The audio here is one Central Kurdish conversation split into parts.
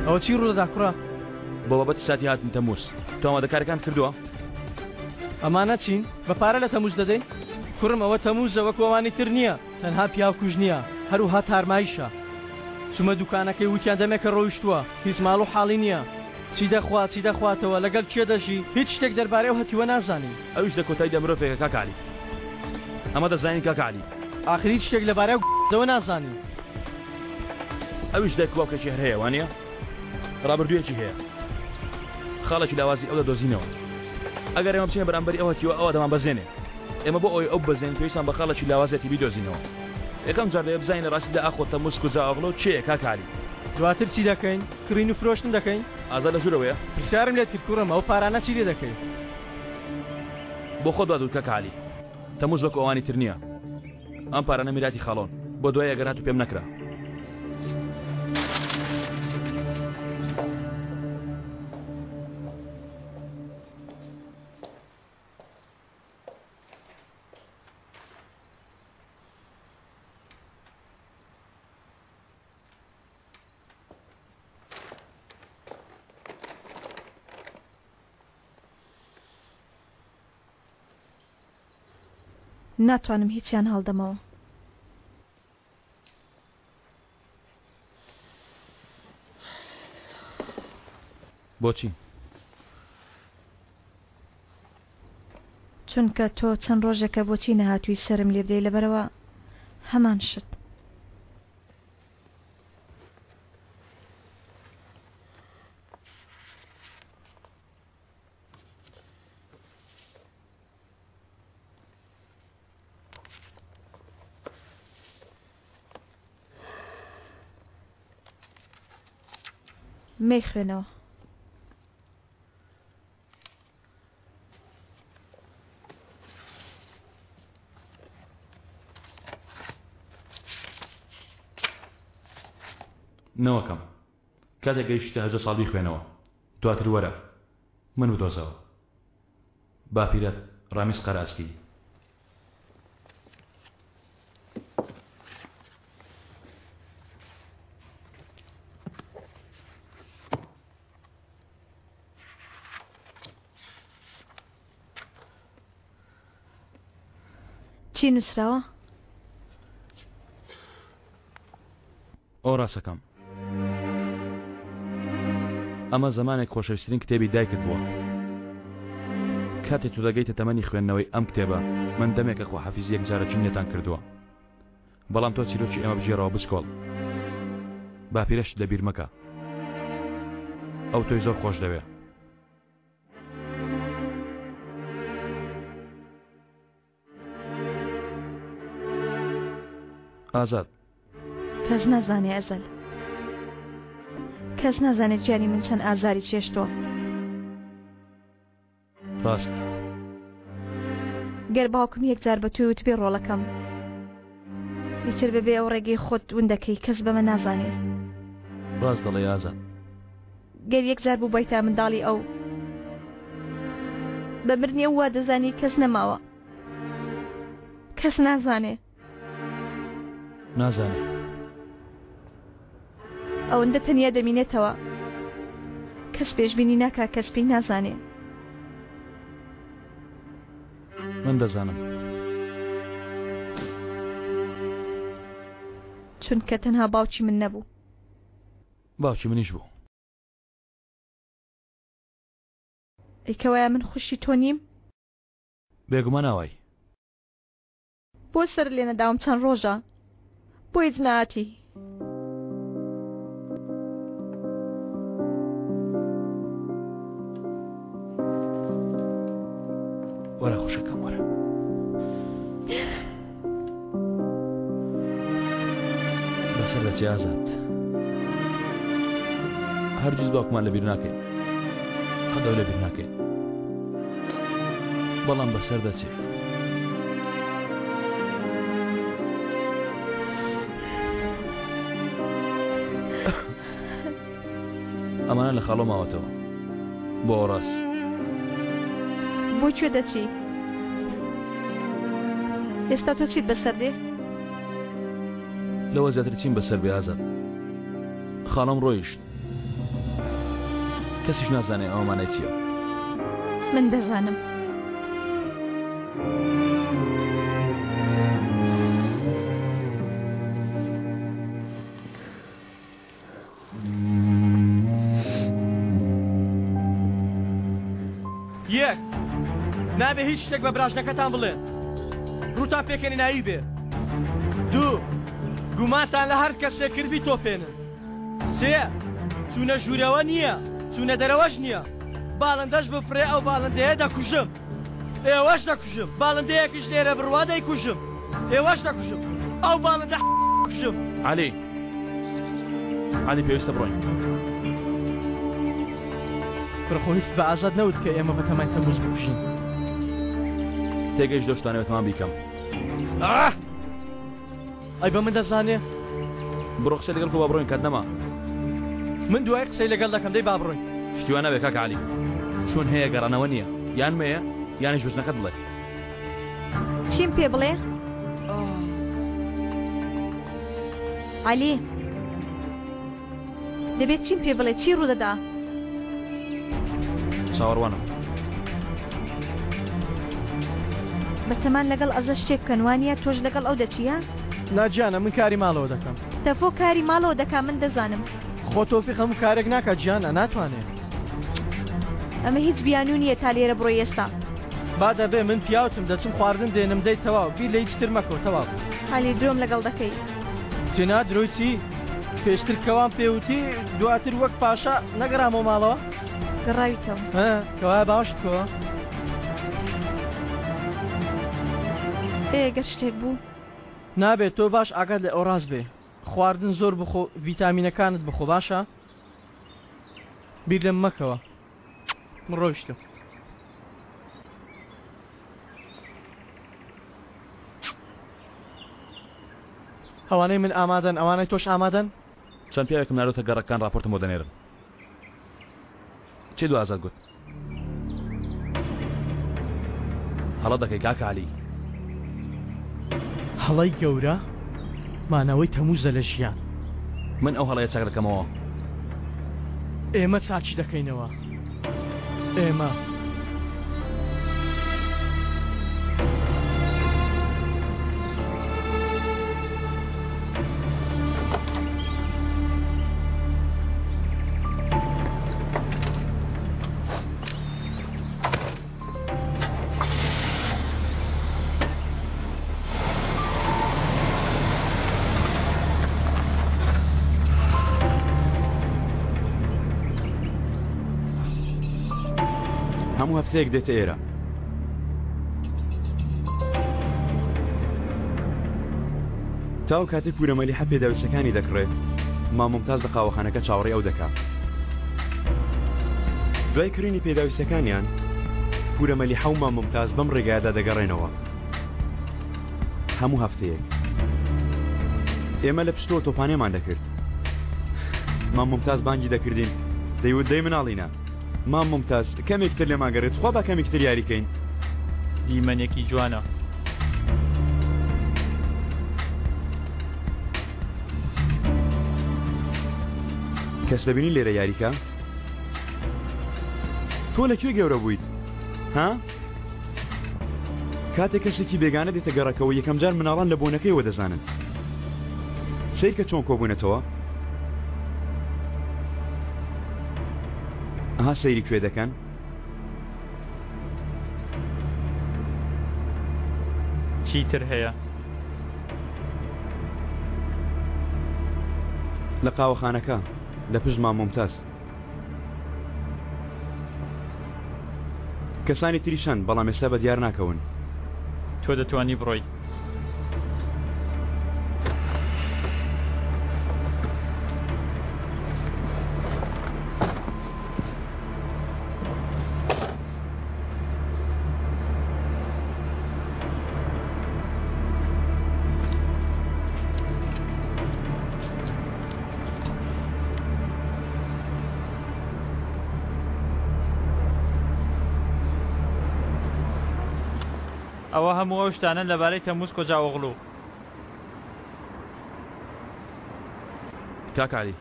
ئەوە چی ڕوودەدا کوڕە؟ بۆ بابەتی ساتی هاتنی تەمووز تۆ ئامادەکاریەکانت کردووە؟ ئەمانە چین؟ بە پارە لە تەمووز دەدەی؟ کوڕم ئەوە تەمووزە وەکو ئەوانی تر نییە تەنها پیاوکوژ نییە هەروها تارماییشە چومە دوکانەکەی وتیان دەمێکە ڕۆیشتووە هیچ ماڵ و حاڵی نییە چی دەخوا چی دەخواتەوە لەگەڵ کێ دەژی هیچ شتێک دەربارەی ئەو هەتیوە نازانین. ئەویش لە کۆتاییدا مرۆڤێکە کاک عەلی ئەمە دەزانین کاک عەلی. ئاخر هیچ شتێک لەبارەی ئەو دەوە نازانین. ئەویش دایک و باوکێکی هەر هەیە وانیە؟ ڕابردوویەکی هەیە خاڵێکی لاوازی ئەو دەدۆزینەوە ئەگەر ئێمە بچینە بەرامبەری ئەو هەتیوە ئەوە دەمانبەزێنێ ئێمە بۆ ئەوەی ئەو بەزێن پێویستمان بە خاڵێکی لاوازێتی بیدۆزینەوە یەکەم جار دەبێ بزانین لە ڕاستیدا ئاخۆ تەموز کوجائۆغلۆ کێیە کاک عەلی؟ دواتر چی دەکەین؟ کڕین و فرۆشتن دەکەین؟ ئازاد لە ژوورەوەیە؟ پرسیارم لێت کرد کوڕم ئەو پارانە چی لێ دەکەی؟ بۆ خۆت وات وت کاک عەلی تەموز وەکو ئەوانی تر نییە ئەم پارانە میراتی خاڵۆن بۆ دوای ئەگەر هاتوو پێم نەکرا. ناتوانم هیچیان هەڵدەمەوە. بۆچی؟ چونکە تۆ چەند ڕۆژێکە بۆچی نەهاتووی سەرم لێ بدەی لەبەرئەوە هەمان شت. مەیخوێنەوە. نەوەکەم کاتێک گەیشتیتە 18 ساڵ بیخوێنەوە دواتر وەرە من بدۆزەوە باپیرەت ڕامیز قەرەئەسپی. چی نووسراوە؟ ئۆ ڕاستەکەم ئەمە زەمانێک خۆشەویسترین کتێبی دایکت بووە کاتێ تۆ دەگەیتە تەمەنی خوێندنەوەی ئەم کتێبە من دەمێکە خواحافیزی یەکجارەکیم لێتان کردووە بەڵام تۆ چیرۆکی ئێمە بگێڕەوە بچکۆڵ باپیرەشت لەبیر مەکە ئەو تۆی زۆر خۆش دەوێ. ئازاد. کەس نازانێ ئەزەل. کەس نازانێ گیانی من چەند ئازاری چێشتووە. ڕاستە. گەر باوکم یەکجار بە تۆی وتبێ ڕۆڵەکەم ئیتر بەبێ ئەو ڕێگەی خۆت ون دەکەی کەس بەمە نازانێ. ڕاست دەڵێی ئازاد. گەر یەکجار بووبایتە منداڵی ئەو بە مردنی ئەو وا دەزانی کەس نەماوە کەس نازانێ. نازانێ. ئەوەندە تەنیا دەمینێتەوە کەس پێشبینی ناکا کەس پێی نازانێ. من دەزانم. چونکە تەنها باوکی من نەبوو. باوکی منیش بوو. ئەی کەوایە من خوشکی تۆ نیم؟ بێگومان ئاوای. بۆ سەرت لێ نەداوم چەند ڕۆژە بۆ هیچ نەهاتی. وەرە خوشەکەم وەرە. بەسەر دەچێ ئازاد. هەرگیز باوکمان لەبیر ناکەین. قەت ئەو لەبیر ناکەین. بەڵام بەسەر دەچێ. ئەمانە لە خاڵۆ ماوەتەوە بۆ ئۆڕاس. بۆ کوێ دەچی؟ ئێستا تۆ چیت بەسەر دێ؟ لەوە زیاتر چیم بەسەر بێ ئازاد. خاڵۆم ڕۆیشت. کەسیش نازانێ ئەوە مانای چییە. من دەزانم. یەک، نابێ هیچ شتێک بە براژنەکەتان بڵێن. ڕووتان پێکەنیناوی بێ. دوو، گومانتان لە هەر کەسێک کرد بیتۆپێنن. سێ، چوونە ژوورەوە نییە، چوونە دەرەوەش نییە. باڵندەش بفڕێ ئەو باڵندەیە دەکوژم. ئێوەش دەکوژم. باڵندەیەکیش لێرە بڕوا دەیکوژم. ئێوەش دەکوژم. ئەو باڵندە کوژم. عەلی، عەلی پێویستە بڕۆین. کوڕە خۆ هیچت بە ئازاد نەوت کە ئێمە بەتەماین تەمووز بکوژین. تێگەیشت لەو شتانەی بەتەمام بیکەم. ئاه! ئەی بە من دەزانێ؟ بڕۆ قسەی لەگەڵ بکە با بڕۆین کات نەما. من دوای قسەی لەگەڵ دەکەم دەی با بڕۆین. شتی وا نابێ کاکە عەلی. چوون هەیە گەڕانەوە نییە. یان مەیە یانیش بە ژنەکەت بڵێ. چیم پێ بڵێ؟ عەلی دەبێت چیم پێ بڵێ چی ڕوودەدا؟ چاوەڕوانم. بەتەمان لەگەڵ ئەزە شتێک بکەن وانە تۆش لەگەڵ ئەو دەچی ها؟ نا گیانە من کاری ماڵەوە دەکەم. تەفۆ کاری ماڵەوە دەکا من دەزانم. خۆ تۆفیق هەموو کارێک ناکا گیانە ناتوانێ. ئەمە هیچ بیانوو نییە تا لێرە بڕۆی ئێستا. با دەبێ من پیاوتم دەچم خواردن دێنم دەی تەواو بیر لە هیچ تر مەکەوە تەواو. عەلی درۆم لەگەڵ دەکەی. تینا درۆی چی؟ پێشتر کەوام پێوتی دواتر وەک پاشا نەگەڕامەوە ماڵەوە؟ گەڕاویتەوە. ها کەوایە باوەشت بکەوە. ئێ گەر شتێک بوو؟ نابێت تۆ باش ئاگات لە ئۆراس بێ خواردن زۆر بخۆ ڤیتامینەکانت بخۆ باشە بیر لەم مەکەوە من ڕۆیشتم. ئەوانەی من ئامادەن ئەوانەی تۆش ئامادەن؟ چەند پیاوێکم ناردۆتە گەڕەکان ڕاپۆرتم بۆ دەنێرن. چی دو ئازاد گوت؟ هەڵە دەکەی کاکە عەلی. هەڵەی گەورە مانەوەی تەموزە لە ژیان. من ئەو هەڵەیە چاک دەکەمەوە. ئێمە چاکی دەکەینەوە. ئێمە. هەموو هەفتەیەک دێتە ئێرە. تاو کاتێک پورە مەلیحە پێداویستەکانی دەکڕێت، مام مومتاز لە قاوەخانەکە چاوەڕێی ئەو دەکا. دوای کڕینی پێداویستەکانیان، پورە مەلیحە و مام مومتاز بەم ڕێگایەدا دەگەڕێنەوە. هەموو هەفتەیەک. ئێمە لە پشتەوە تۆپانێمان دەکرد. مام مومتاز بانگی دەکردین، دەیوت دەی مناڵینە. مام مومتاز، کەمێک تر لێمان گەڕێ، تخوا با کەمێک تر یاری کەین. دیمەنێکی جوانە. کەس دەبینی لێرە یاریکە؟ تۆ لە کوێ گەورە بوویت؟ ها؟ کاتێک کەسێکی بێگانە دێتە گەڕەکەوە یەکەم جار مناڵان لە بۆنەکەیەوە دەزانن. سەیرکە چۆن کۆبوونەتەوە. ئەها سەیری کوێ دەکەن؟ چیتر هەیە؟ لە قاوەخانەکە لە پشت مام مومتاز. کەسانی تریش هەن بەڵام ئێستا بە دیار ناکەون. تۆ دەتوانی بڕۆی. ئەوە هەموو ئەو شتانەن لەبارەی تەموز کۆجائۆغڵو. کاک عەلی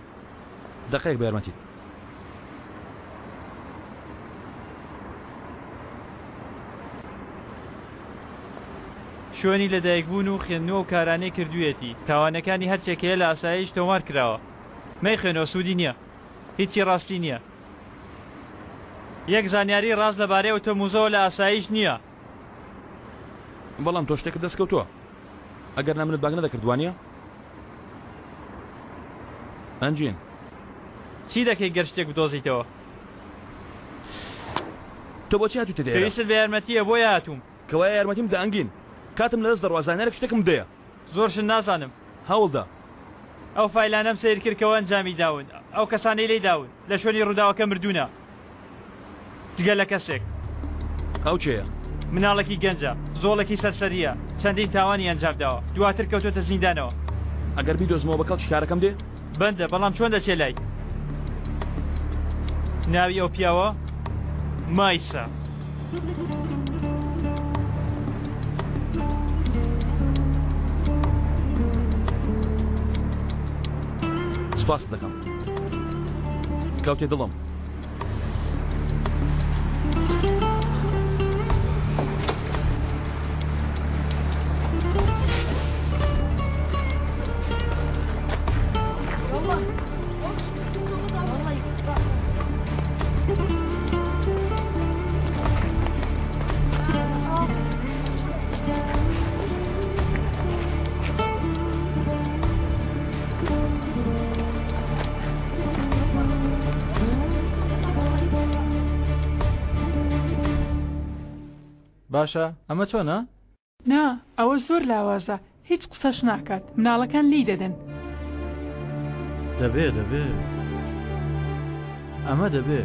دەقەیەک بە یارمەتیت. شوێنی لەدایکبوون و خوێندنوە و کارانەی کردوویەتی، تاوانەکانی هەرچێک هەیە لە ئاسایش تۆمار کراوە. مەیخوێنەوە سوودی نییە. هیچی ڕاستی نییە. یەک زانیاری ڕاست لەبارەی ئەو تەمووزەوە لە ئاسایش نییە. بەڵام تۆ شتێکت دەست کەوتووە. ئەگەرنا منت بانگ نەدەکرد وانییە؟ ئەنجین. چی دەکەی گەر شتێک بدۆزیتەوە؟ تۆ بۆچی هاتوویتە ئێرە؟ پێویستت بە یارمەتییە بۆیە هاتووم. کەوایە یارمەتیم بدە ئەنگین. کاتم لەدەست دەڕوا زانیارێک شتێکم بدەیە. زۆر شت نازانم. هەوڵدە. ئەو فایلانەم سەیر کرد کەوە ئەنجامی داون. ئەو کەسانەی لێی داون. لە شوێنی ڕووداوەکە مردوونە. جگە لە کەسێک. ئەو کێیە؟ مناڵێکی گەنجە. زۆڵێکی سەرسەرییە. چەندین تاوانی ئەنجام داوە. دواتر کەوتۆتە زیندانەوە. ئەگەر بیدۆزمەوە بە کەڵکی کارەکەم دێ؟ بەندە، بەڵام چۆن دەچێ لای؟ ناوی ئەو پیاوە مایسە. سپاست دەکەم. کەوتێ دڵم. باشە ئەمە چۆنە؟ نا ئەوە زۆر لاوازە هیچ قسەش ناکات مناڵەکان لێی دەدەن. دەبێ دەبێ ئەمە دەبێ.